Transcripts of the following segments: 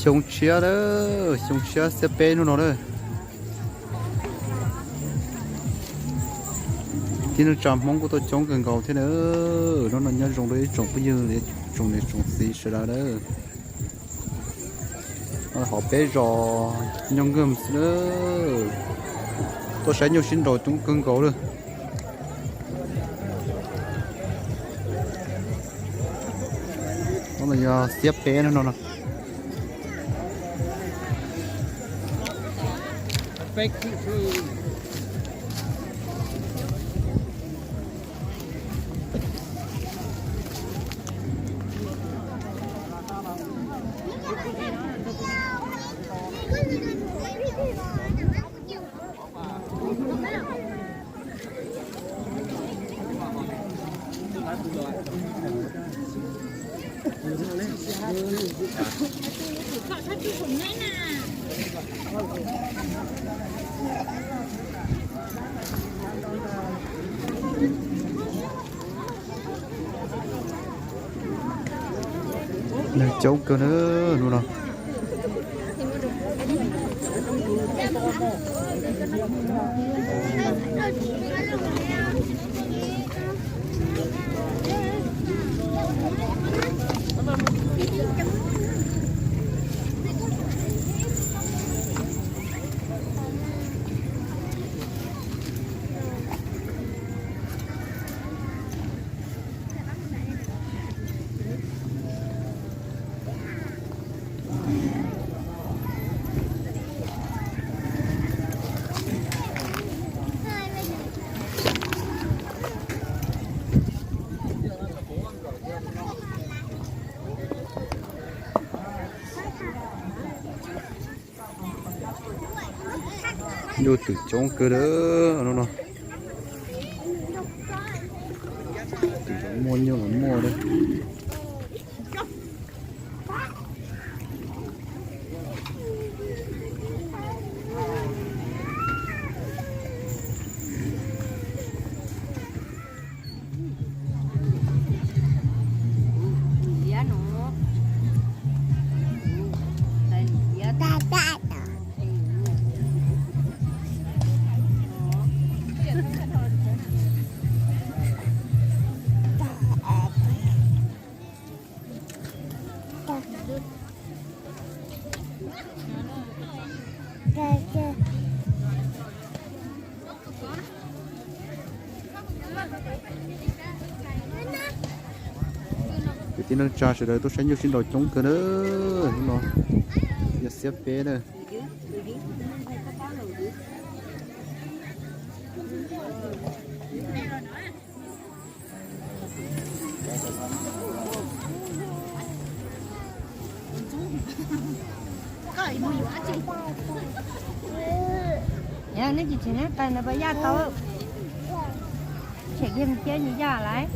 Xyoo tshiab lawm, xyoo tshiab xiab peb hnub no lawm. Tib neeg tsa Hmoob kuj tuaj coob kawg nkaus thiab na. Hnub no nyob zoo rau ib tsoom phooj ywg, tsoom niam tsoom txiv sawv daws lawm. Hauv peb zos Nyooj Nkawj xwb lawm. Tuaj saib nyuj sib nraus coob kawg nkaus lawm. Hnub no yog xiab peb no no. Neeg coob kawg na hnub no. Nyuj twm coob kawg lawm no no. Twm los muaj, nyuj los muaj lawm. Kwv tij neej tsa sawv daws tuaj saib nyuj sib nraus coob kawg na. Hnub no yog xiab peb na. Nej tsis tseg neb tais ntawd pas yaj tau, tshem kiag mus cia yaj lawm.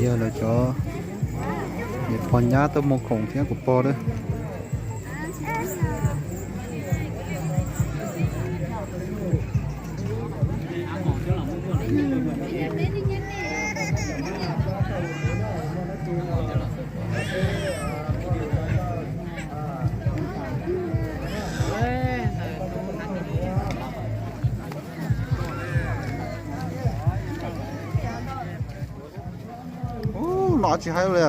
Yog lawv cov niam pog nyab tuaj mus khoom thiab kuv pog lawm. Ub, no tsis haib li.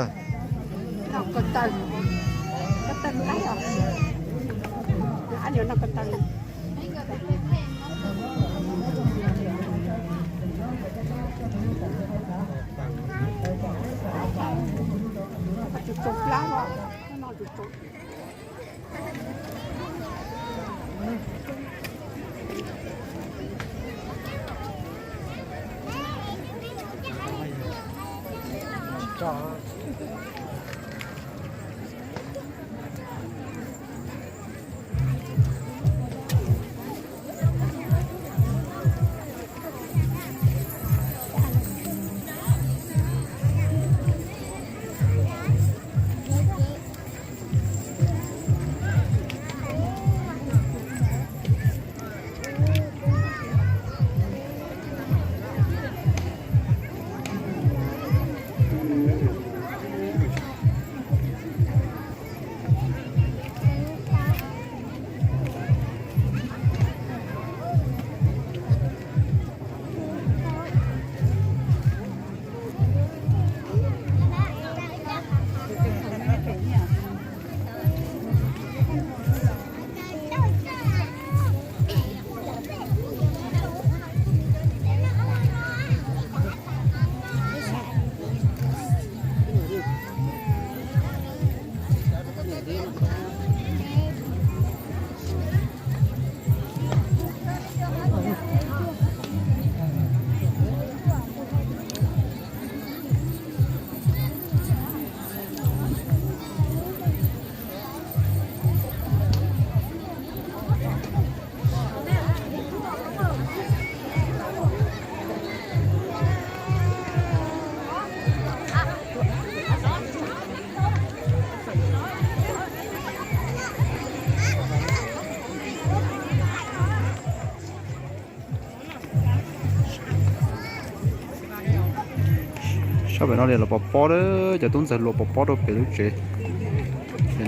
Pem no li los pov pob, cov tub ntxawg luas pov pob rau pem lub tsev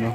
no.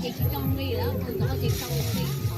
Ces tsis tau nqi lawm, tus ntawd ces tau nqi.